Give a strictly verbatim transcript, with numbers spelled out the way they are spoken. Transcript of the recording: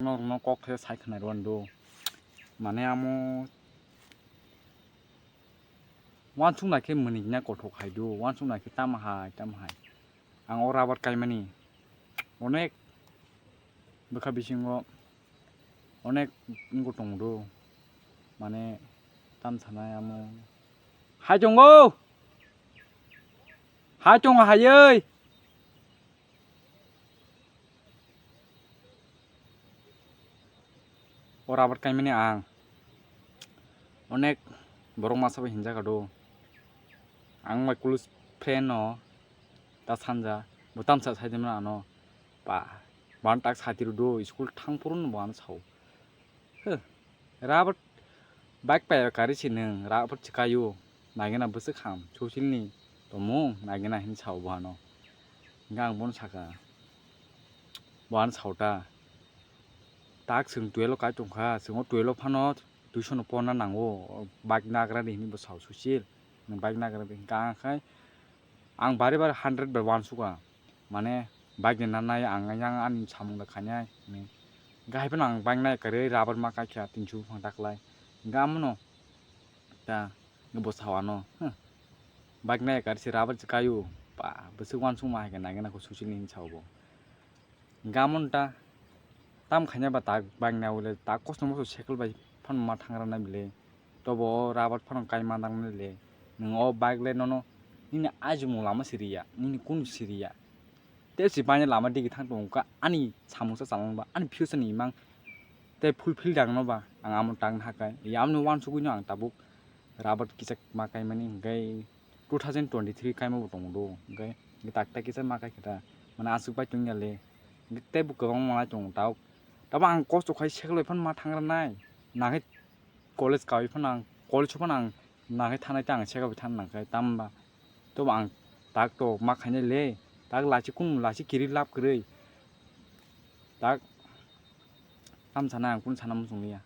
Norokno kok thai sai khwnai rw do. Mane amo uansuk nai khe mwnwi na kothok hai do, uansuk nai khe tamo hai, tamo hai. Ang o rubber kaimani onek bwkha bisingo onek wngwi tongo do. Mane tam sanai amo hai tongo, hai tongo, haywi. O rubber kaimani ang onek borok masa bai hinjak do. Ang bai close friend no ta sanja bo tamsa sai dimna ano pa ban tak sati do school thang purun bo ano sao. He, rubber bike pai kari si nung rubber chikayo nagina bwswk ham sosilni tomung nagina hin sao bo ano. Hingke ang bono saka bo ano sao ta. Tak chwng twelve o kai tongkha, chwng o twelve o phano duiso no porna nango, bike nagra di hinwi bo sao suchil, bike nagra di hinka ang khai ang bari bari hundred bai uansukha, mane bike ni nanai ang yang ani samung da khainai hinwi. Hinka hai phano ang bike nai kwrwi rubber ma kaikha tinsu buphang taklai, hinka amono ta bo sao ano, huh, bike nai kwrwi se rubber se kaio, ba bwswk uansukma hai khe nagina kho suchil hinwi sao bo. Gamon ta tam khaina ba tak bike na ule tak kosto mosto cycle bai phano ma thangra na bile. Tobo o rubber phano kai ma dang na le. Nwng o bike le nono nini ajimo lama siriya, nini kunu siriya. Te si bani lama digi thang tongo ka ani samungsa chalangba ani future ni imang te fulfill dang no ba ang amo tang hakai. Yamni uansugui no ang tabuk rubber kisa ma kaimani hingkai two thousand twenty-three kaima bo tongo do, hingkai tak tak kisa ma kai khe ta mane aswk bai tongya le. Hingke tei bo kwbangma manai tongo tabuk. Tamo ang kosto khai cycle bai phano ma thangra nai. Nangkhe college kawi phano ang, college phano ang nangkhe thanai ta ang cycle bai thang nangkhe tamo ba. Tobo ang tak to ma khainai le, tak lachi kunu lachi kiri lab kwrwi. Tak tam sana ang kunu sana muchung liya.